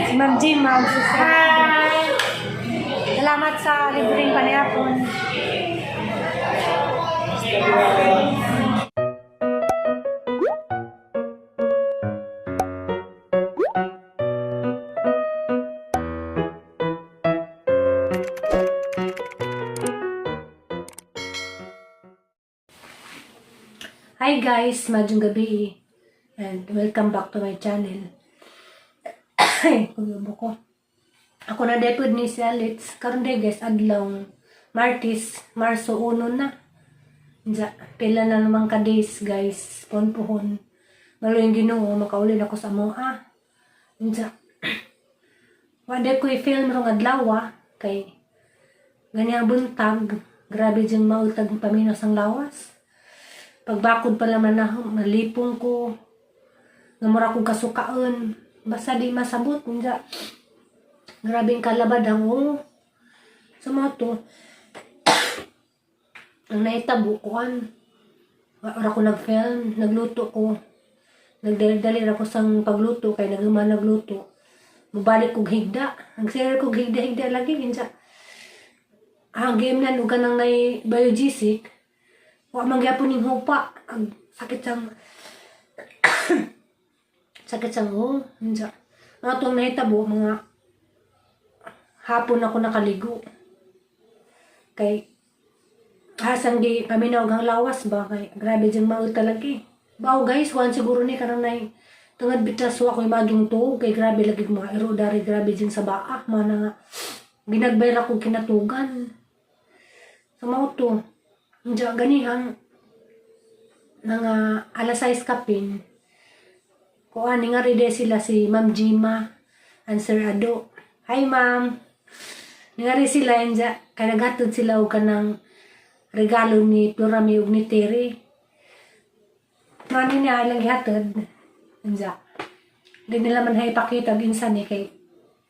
Si Ma'am Jima, si Sir. Hi! Salamat sa libreng panihapon. Hi guys, maayong gabi and welcome back to my channel. Ay, kuyubo ko. Ako na depod ni si Alitz. Karon day guys, adlaw Martes, Marso 1 na. Diya, pila na naman ka days guys, pohon-pohon. Malo yung Ginoo, makaulin ako sa amoa. Diya. Wala ko i-film rong adlaw ah, kay ganyang buntag, grabe diyang maultag paminos ang lawas. Pagbakod pa naman na, malipong ko, namura kong kasukaan. Basta di masabot, diya. Grabe ang kalabad ang oo. Sa mga to, ang nahitabo kuan. Ora ko nag-film, nagluto ko. Nagdali-dali ra ko sang pagluto kay naguma nagluto. Mubalik kog higda. Ang sira kog higda-higda lagi kinsa. Ang game na ug kanang nay biogesic. Wa man gyapon ning hupa. Ang sakit sang sakit sang oo. Kinsa. Mga tong nahitabo mga hapon ako nakaligo. Kay hasang di paminaw ang lawas ba kay grabe diyang maul talaga eh. Bao guys, kuan siguro ni kanang nay tungod bitas wa ko'y maging tuog kay grabe lagi mga ero dari grabe diyang sa baa mana nga ginagbay ra kog kinatugan. Sa mao to, diya ganihang mga alas 6 kapin kuan ni nga ride sila si Ma'am Jima and Sir Ado. Hi ma'am. Ningari sila inja kay naghatod sila og kanang regalo ni Florami ug ni Terry. Mani niya ilang gihatod. Inja. Di nila man hay pakita og insa ni kay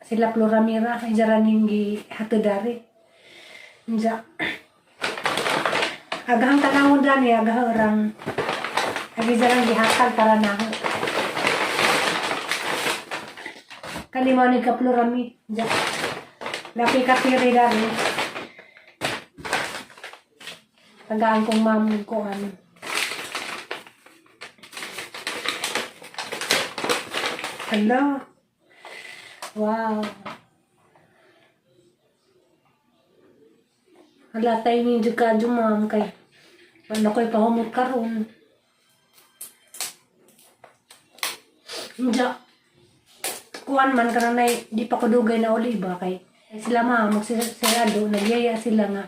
sila Floramira ay jara ning gihatod dari. Inja. Agahang tanawon dani agahang orang agi jarang gihatag para naho. Kani mo ni ka Florami. Inja. Lapi ka Terry dari. Tagaan kong ma'am ko ano. Hello. Wow. Hala tayo ni ka ma'am kay ano ko'y pahumot karon. Inja. Kuan man karon nay di pa ko dugay na uli ba kay sila ma'am magsirado nagyaya sila nga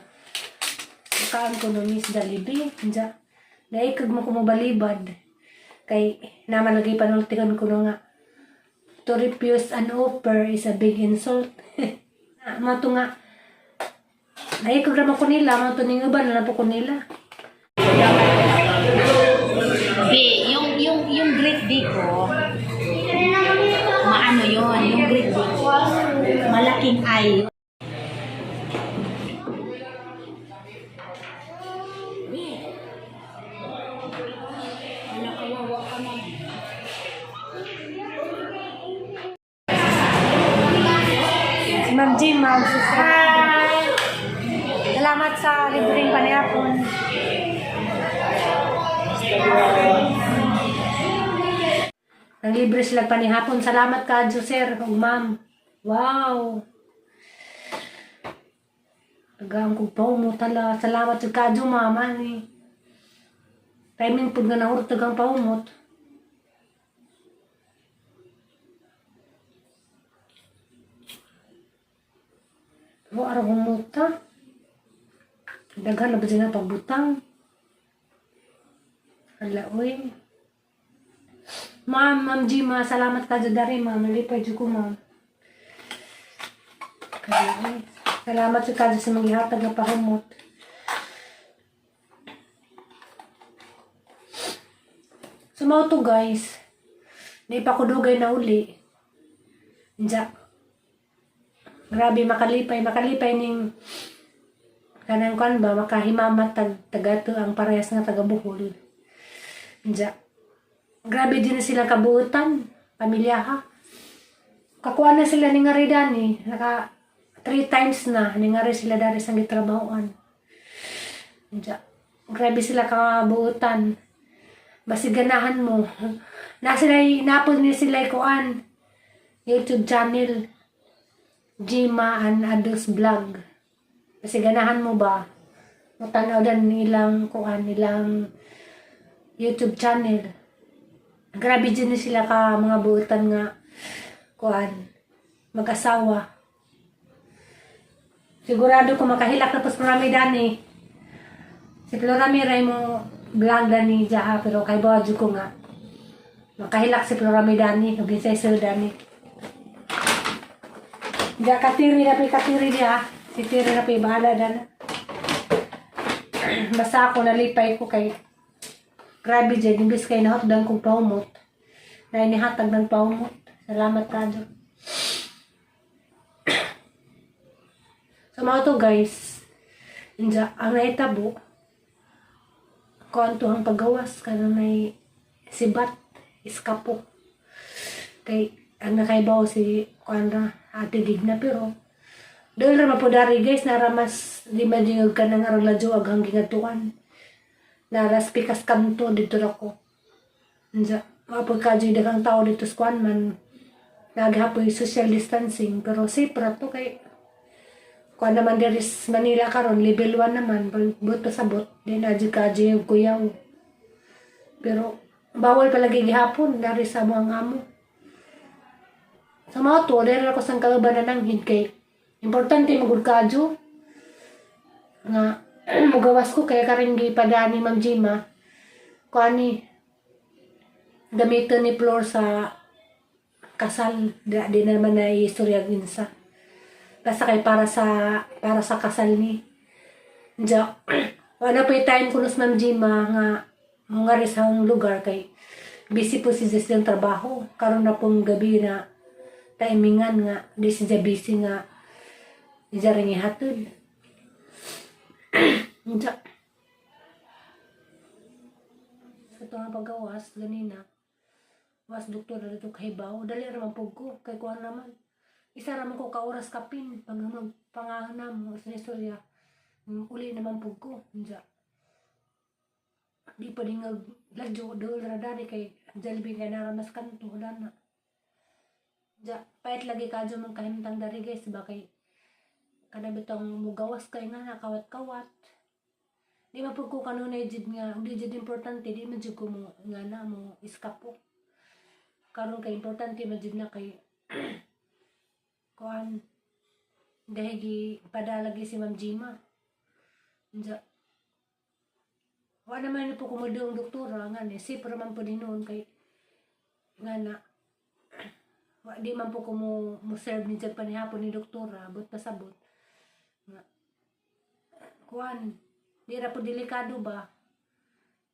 kaan ko no Miss Jollibee. Inja. Naikag mo ko mobalibad. Kay naman lagi panultihan ko no nga to refuse an offer is a big insult. Mato nga naikag raman ko nila, mato ning uban na po ko nila. B, yung Great D ko, maano yon yung Great D ko, malaking I. B. Wala, kawawa ka na. Si Ma'am Jima, si Sir. Hi! Salamat sa libreng panihapon. Nanglibre sila panihapon. Salamat ka, sir ug ma'am. Wow. Tagaan kong paumo tala. Salamat sa kadyo, ma'am. Ani. Timing pud nga nahurot tagang paumot. Wa ara humuta. Daghan na ba sila pagbutang? Hala, uy. Ma'am, Ma'am Gima, salamat ka dyan dari, ma'am. Nalipay dyan ko, ma'am. Kaya, uy. Salamat sa kadyo sa mga ihatag na pahumot. So, mao to, guys. Naipakudugay na uli. Diya. Grabe, makalipay. Makalipay ning kanang kuan ba makahimamat tag tagato ang parehas nga taga Bohol. Diya. Grabe din na silang kabuutan, pamilya ha. Kakuha na sila ni ngari dani, naka three times na ni ngari sila dari sa gitrabahoan. Diya. Grabe sila kabuutan. Basig ganahan mo. Na sila napod ni sila kuan YouTube channel, Gima and Ados Vlog. Basig ganahan mo ba? Mutanaw dan ilang kuan, ilang YouTube channel. Grabe din ni sila ka mga buutan nga kuan mag-asawa. Sigurado ko makahilak na po sa marami dani. Si Florami ray mo vlog dani jaha, pero kay bawa ko nga makahilak si Florami dani ug ginsay sir dani. Diya katiri na katiri diya. Si Tiri na bahala dana. Basta ako nalipay ko kay grabe dyan, imbis kay nahotdan kong paumot. Na inihatag ng paumot. Salamat radyo. So mga to guys, inja, ang nahitabo, kuanto ang paggawas, kanang nay sibat, iskapo. Kay, ang nakaibaw si kuan ra, Ate Digna, pero doon ra mapudari guys, nara mas di madingog ka ng arang ladyo aghang gingatuan. Naras pikas kanto dito ra ko. Inja, mapagkadyo daghang tao dito sa kuan man, naghapoy social distancing, pero safe ra to kay kuan naman diri sa Manila karon level 1 naman, but pasabot di na jud ka jud kuyaw. Pero bawal palagi gihapon dari sa mga amo. Sa mga to, diri ako sang kauban na nanghid kay importante magud kadyo nga mugawas ko kay karing gipadani Ma'am Gima kuan ni gamiton ni Flor sa kasal. Di na naman na istorya insa, basta kay para sa kasal ni. Diya, wala pa time ko sa Ma'am Gima nga mga sa lugar kay busy po si Jess ng trabaho. Karon na pong gabi na timingan nga di siya busy nga siya rin ihatod. Diya. Sa ito nga paggawas, ganina, was doktor na dito kahibaw, dali raman po ko, kay kuhan naman. Isa raman ko ka oras kapin, pag magpangahanam, mo sa istorya, uli naman po ko. Diya. Di pa din nga ladyo, dool ra dani kay Jollibee kay naramas kanto, wala na. Diya, pahit lagi kadyo mong kahimtang dari guys, ba kay kada bitong mugawas kay nga nakawat-kawat. Di man pud ko kanunay jud nga di jud importante, di man jud ko mo nga na mo iskapo. Karon kay importante man jud na kay kuan dahil gi padalagi si Ma'am Gima. Diya. Wa naman po kumudo ang doktora nga ni safe ra man po din noon kay nga na wa di man po ko mo serve ni jag panihapon ni doktora, but pasabot nga kuan di ra po delikado ba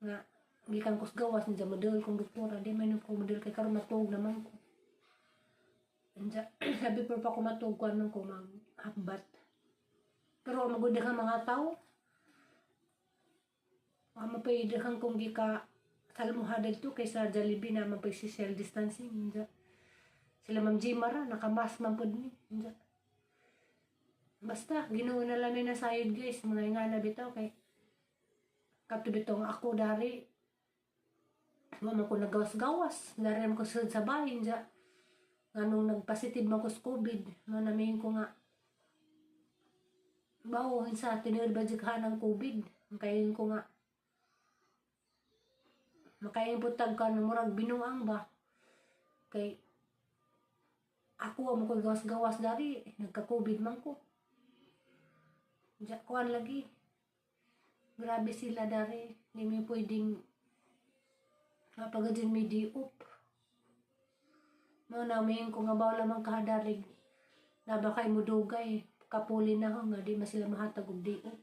nga gikan ko sa gawas niya model kong doktora. Di man ko model kay karon matuog naman ko. Anja, sabi po pa ko matuog ko anong ko mag hakbat, pero magud ka mga tao. Wa mapay daghang kung gika salmuha didto kay sa Jollibee na mapay social distancing. Anja. Sila Ma'am Gima ra nakamask man pud ni. Anja. Basta Ginoo na lang ni nasayod guys, mga ingana bitaw kay kadto bitaw nga ako dari wa man ko nagawas-gawas, dari man ko sud sa bahay. Anja. Nganong nagpositive man ko sa COVID, no namin ko nga bawo sa tinuod ba jud ka ng COVID. Kayon ko nga makayin putag ka ng murag binuang ba kay ako wa mo ko gawas-gawas dari nagka-COVID man ko. Diya, kuan lagi, grabe sila dari, di mo pwedeng mapagad may di-up mo namin ko nga bawal man kahadarig na baka mo dugay kapuli na ho nga di man sila mahatag og di-up.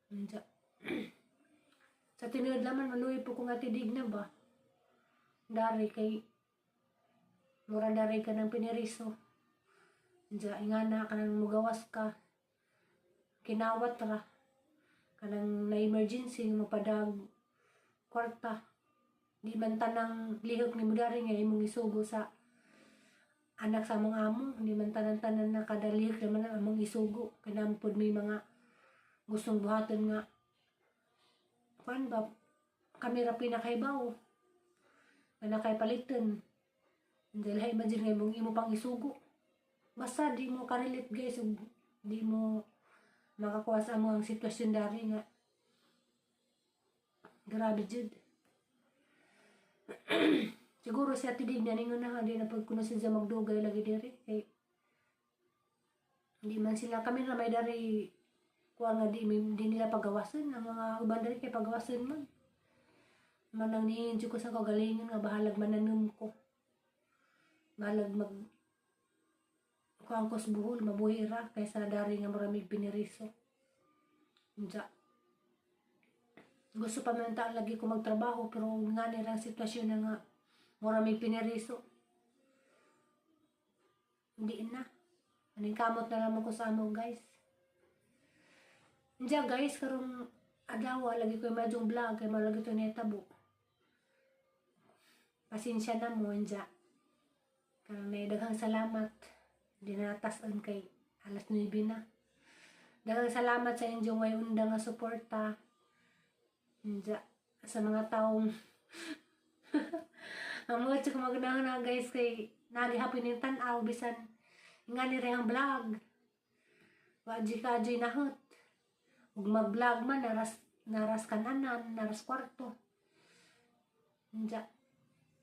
Diya. Sa tinuod laman maluoy po kung ati Digna ba dari kay mura dari ka ng piniriso. Diya, ingana ka nang mugawas ka, kinawat ra kanang na emergency mo padag kwarta. Di man tanang lihok ni mo dari nga imong isugo sa anak sa among amo. Di man tanan-tanan na kada lihok naman ang among isugo. Kanang pod may mga gustong buhaton nga kuan ba, kami ra pinakaibaw. Nga kay palitan. Dahil hay imagine nga imong imo pang isugo. Basta di mo ka-relate, guys, ug di mo makakuha sa amo ang sitwasyon dari nga grabe jud. Siguro si Ate Dig ningon na nga di na pag kuno siya magdugay lagi diri kay di man sila, kami na may dari kuha nga di nila pagawasan ang mga uban dari kay pagawasan man. Manang niingon jud ko sa kagalingon nga bahalag mananom ko. Bahalag mag kuang ko sa buhol, mabuhi ra kaysa dari nga maramig piniriso. Unsa. Gusto pa man ta lagi ko magtrabaho, pero nga ni ang sitwasyon na nga maramig piniriso. Hindi na. Aning kamot na lamang ko sa amo, guys. Diya, guys, karong adlaw lagi ko yung vlog kay malagi to netabo. Pasensya na mo diya. Karong may daghang salamat. Dinatas-an kay alas 9 na. Daghang salamat sa inyong way unda nga suporta. Diya, sa mga taong ang mga tsaka magandang na, guys, kay nagihapon yung tan-aw bisan nga ni rehang vlog. Wa di ka di nahot. Ug mag-vlog man naras naras kananan, naras kwarto. Diya.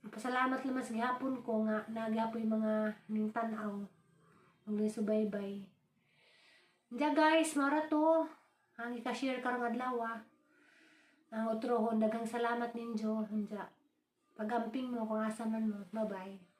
Pasalamat naman sa gihapon ko nga nagihapon yung mga ning tan-aw. Ug subaybay. Diya, guys, mara to. Ang ika-share karong adlaw. Ang utrohon, daghang salamat ninyo. Diya. Pagamping mo kung asa man mo. Bye-bye.